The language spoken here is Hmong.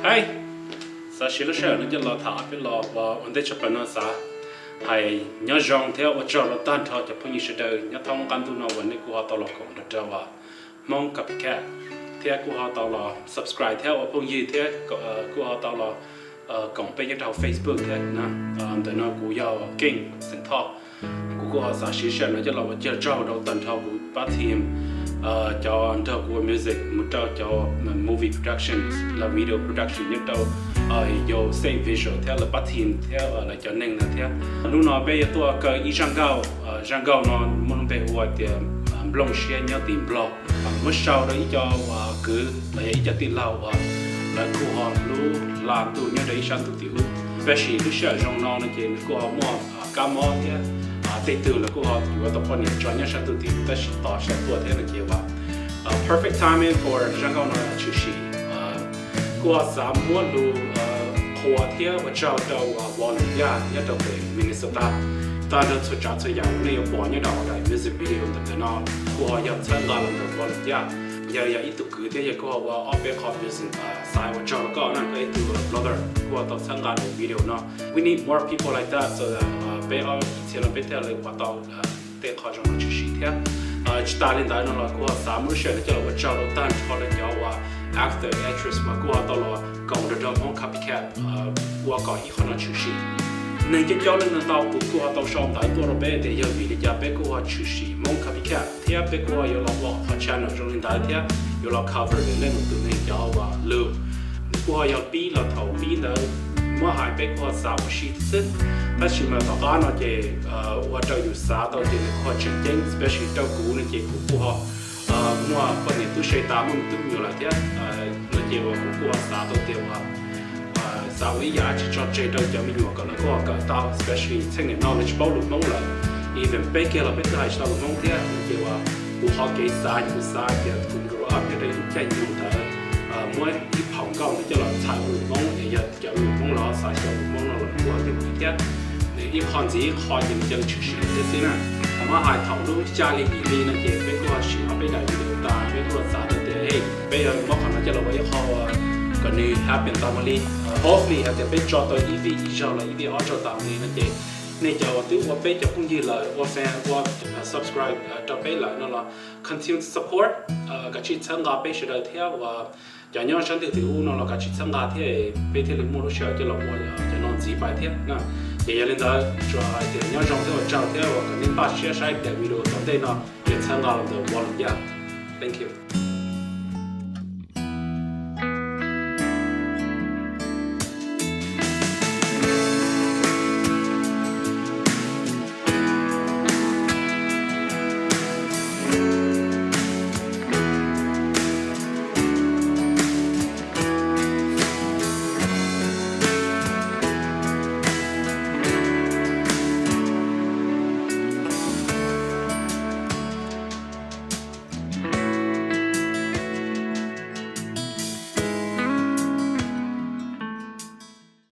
Hais, xav siv lub sij hawm no coj los tham peb los ua ua ntej tshaj plaws no xav hais nyob zoo thiab ua tsaug rau tag nrho cov phooj ywg sawv daws nyob thoob qab ntuj no uas nej kuj ho tau los koom nrog rau Hmoob Copycat thiab kuj ho tau los subscribe thiab ua phooj ywg thiab kuj ho tau los koom peb nyob rau Facebook thiab na. Ntawm no kuv yog Keej xeem Thoj. Kuv kuj ho xav siv sij hawm no coj los ua tsaug rau tag nrho kuv pab team cov nrog kuv ua music mus rau cov movie production los video production nyob rau Yo Saint Visual thiab lawv pab team thiab lawv cov neeg ntawd thiab. Hnub no peb yuav tuaj kaw ib zaj nkauj, zaj nkauj no muaj lub npe hu ua tias Nplooj Siab Nyob Tim Nplog, muab sau rau ib co kwv los yog ib co tij laug uas lawv kuj ho hlub hla ntuj nyob rau ib sab ntuj tim ub. Tab sis lub sij hawm zoo no no ces nws kuj ho muaj kab mob thiab tej tug lawv kuj ho yuav tau poj niam tso nyob sab ntuj tim ub tab sis tos sau tuaj thiab no ces uas perfect timing for zaj nkauj no tshwm sim. Kuj ho xav muab lus qhuas thiab ua tsaug rau Volume Yaj nyob rau pem Minnesota. Tag nrho txhua tsav txhua yam uas nej yuav pom nyob rau hauv daim music video ntawm no kuj ho yog txhawb nqa los ntawm Volume Yaj. Yog yog ib tug kwv thiab yog kuj ho ua ob peb qho music, xav ua tsaug rau koj na, koj ib tug brother kuj ho tau txhawb nqa daim video no. We need more people like that so that peb ob txhia no peb thiaj li ua tau tej qho zoo no tshwm sim thiab. Tsis tas li ntawd no los kuj ho xav muab lub sij hawm no coj los ua tsaug rau tag nrho rau cov uas actor actress uas kuj ho tau los koom nrog rau Hmoob Copycat ua kom ib qho no tshwm sim. Neeg coob coob leej no tau kuv kuj ho tau sau ntawv tuaj rau peb tias yog vim li cas peb kuj ho tshwm sim Hmoob Copycat thiab peb kuj ho yuav los ua qhov channel zoo li ntawd thiab yuav los cover lwm leej lwm tus neeg cov uas lus. Nws kuj ho yog pib los thaum pib ntawd muab hais peb kuj ho xav ua si xwb. Tab sis mas tom qab no ces ua rau yus xav tau tias nws kuj ho tseem ceeb, especially rau kuv no ces kuv kuj ho muaj poj niam tub se tas muaj me tub me nyuam lawm thiab no ces uas kuv kuj ho xav tau tias uas xav ua ib yam dab tsi tso tseg rau cov me nyuam kom lawv kuj ho kawm tau, especially txheej niam no lawv tsis paub lus Hmoob lawm, even peb kiag los peb twb hais tsis tau lus Hmoob thiab no ces uas kuv qhov kev xav kuv xav tias kuv grow up nyob rau ib caij nyoog ntawd muab ib phaum nkauj no coj los txhais ua lus Hmoob es yog cov me nyuam Hmoob los xav tsis tau lus Hmoob no los kuj ho yooj yim thiab. Nws ib qho ntxiv ib qho ces nws cia li tshwm sim thiab xwb na. Muab hais thaum lub xya hli yim hli no ces peb kuj ho siv ob peb daim video tas peb kuj xav tau tias peb yuav muab qhov no coj los ua ib qho kom nws happen tas mus li. Hopefully hais tias peb tso tau ib vij ib zaug los ib vij ob zaug tas mus li no ces nej cov uas twb ua peb cov phooj ywg lawm, ua fan, ua subscribe rau peb lawm no los continue to support, kav tsij txhawb nqa peb sawv daws thiab uas cov nyob sab ntuj tim ub no los kav tsij txhawb nqa thiab peb thiaj li muaj lub sij hawm coj los ua cov no ntxiv pais thiab na. Ces yog li ntawd tsuas hais tias nyob zoo thiab ua tsaug thiab uas kom nej npaj siab saib daim video tom ntej no, ces txhawb nqa los ntawm Volume Yaj. Thank you.